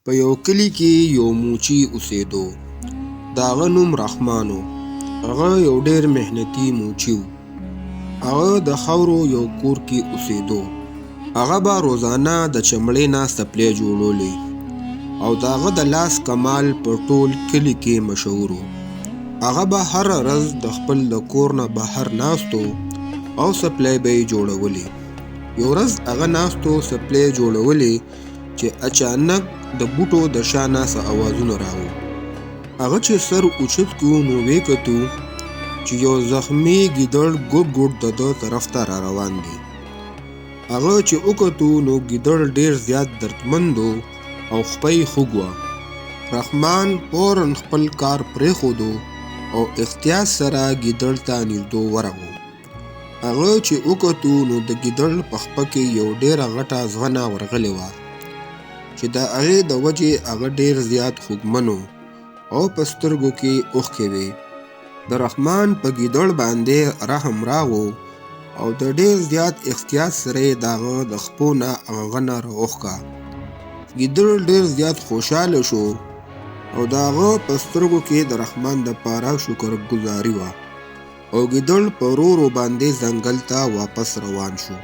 په یو کلي کې یو موچي اوسېدو. د هغه نوم رحمان و. هغه یو ډېر محنتي موچي و. هغه د خاورو یو کور کې اوسېدو. هغه به روزانه د چمړې نه څپلۍ جوړولې او د هغه د لاس کمال په ټول کلي کې مشهور و. هغه به هره ورځ د خپل د کور نه بهر ناست و او څپلۍ به یې جوړولې. یو ورځ هغه ناست و څپلۍ جوړولې چې اچانک د بوټو د شا نه څه اوازونه راغو. هغه چې سر اوچت کو نو ویې کتو چې یو زخمي ګیدړ ګوډ ګوډ د ده طرف ته را روان دی. هغه چې وکتو نو ګیدړ ډیر زیات دردمند و او خپه یې خوږ وه. رحمان فورا خپل کار پرېښودو او احتیاط سره ګیدړ ته نږدو ورغو. هغه چې وکتو نو د ګیدړ په خپه کې یو ډیره غټه ځغنه ورغلې وه چې د هغې د وجې هغه ډیر زیات خوږمن و او په سترګو کې اوښکې وې. د رحمان په ګیدړ باندې رحم راغو او د ډیر زیات احتیاط سره یې د هغه د خپو نه هغه غنه راوښکه. ګیدړ ډیر زیات خوشحاله شو او د هغه په سترګو کې د رحمان دپاره شکر ګزاري وه. او ګیدړ په ورو ورو باندې ځنګل ته واپس روان شو.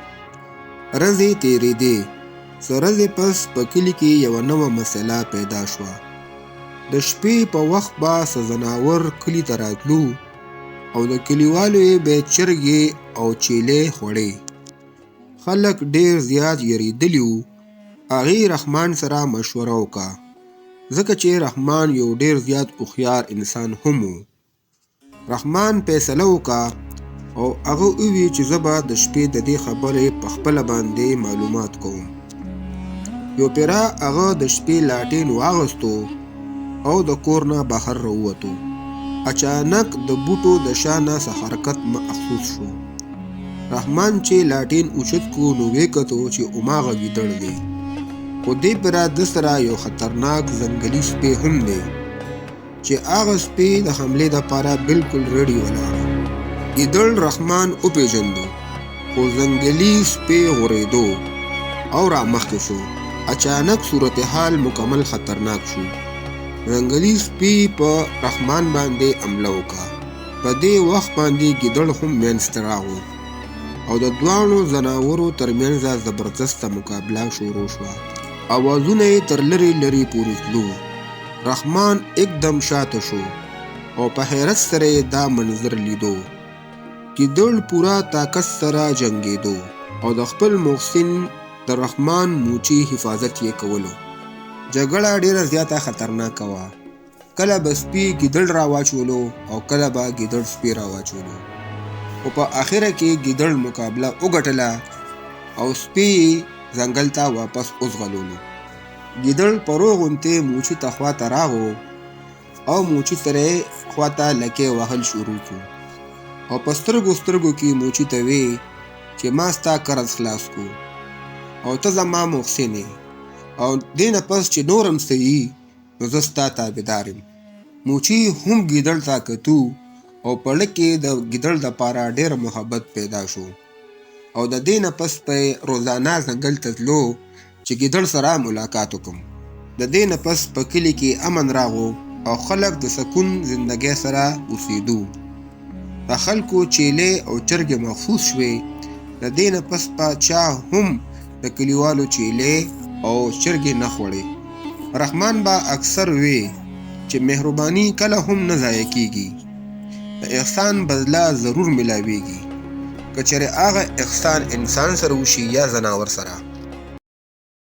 رځې تیریدې، څه رځې پس په کلي کې یوه نوه مسله پیدا شوه. د شپې په وخت به څه ځناور کلي ته راتلو او د کلیوالو یې به چرګې او چیلې خوړې. خلک ډیر زیات یریدلي وو. هغې رحمان سره مشوره وکړه، ځکه چې رحمان یو ډیر زیات هوښیار انسان هم و. رحمان فیصله وکړه او هغه ووی چې زه به د شپې د دې خبرې په خپله باندې معلومات کوم. یو پیرا هغه د شپې لاټین واغستو او د کور نه بهر راووتو. اچانک د بوټو د شا نه څه حرکت محسوس شو. رحمان چې لاټین اوچت کو نو ویې کتو چې هماغه ګیدړ دی، خو دې پیرا ده سره یو خطرناک ځنګلي سپی هم دی. چې هغه سپی د حملې دپاره بلکل ریډي ولاړ و. ګیدړ رحمان وپیژندو خو ځنګلي سپی غوریدو او رامخکې شو. اچانک صورتحال مکمل خطرناک شو. ځنګلي سپي په رحمان باندې حمله وکړه. په دې وخت باندې ګیدړ هم منځ ته راغو او د دواړو ځناورو ترمنځ زبردسته مقابله شروع شوه. اوازونه یې تر لرې لرې پورې تلو. رحمان اکدم شاته شو او په حیرت سره یې دا منظر لیدو. ګیدړ پوره طاقت سره جنګیدو او د خپل محسن د رحمان موچي حفاظت یې کولو. جګړه ډیره زیاته خطرناکه وه. کله به سپي ګیدړ راواچولو او کله به ګیدړ سپي راواچولو. خو په اخره کې ګیدړ مقابله وګټله او سپي یې ځنګل ته واپس وځغلولو. ګیدړ په روغ غونتې موچي ته خواته راغو او موچي سره یې خواته لکۍ وهل شروع کړو او په سترګو سترګو کې موچي ته وی چې ما ستا قرض خلاص کو او ته زما محسن یې او دې نه پس چې نور هم څه یي نو زه ستا تابعدار یم. موچي هم ګیدړ ته کتو او په ړه کې د ګیدړ دپاره ډېر محبت پیدا شو. او د دې نه پس پۀ روزانه ځنګل ته تلو چې ګیدړ سره ملاقات وکړم. د دې نه پس پۀ کلي کې امن راغو او خلق د سکون زندګۍ سره اوسېدو. د خلکو چیلې او چرګې محفوظ شوې. د دې نه پس پۀ چا هم د کلیوالو چیلې او چرګې نه خوړې. رحمان به اکثر وې چې مهرباني کله هم نه ضایع کیږي. د احسان بدله ضرور ملاویږي که چېرې هغه احسان انسان سره وشي یا ځناور سره.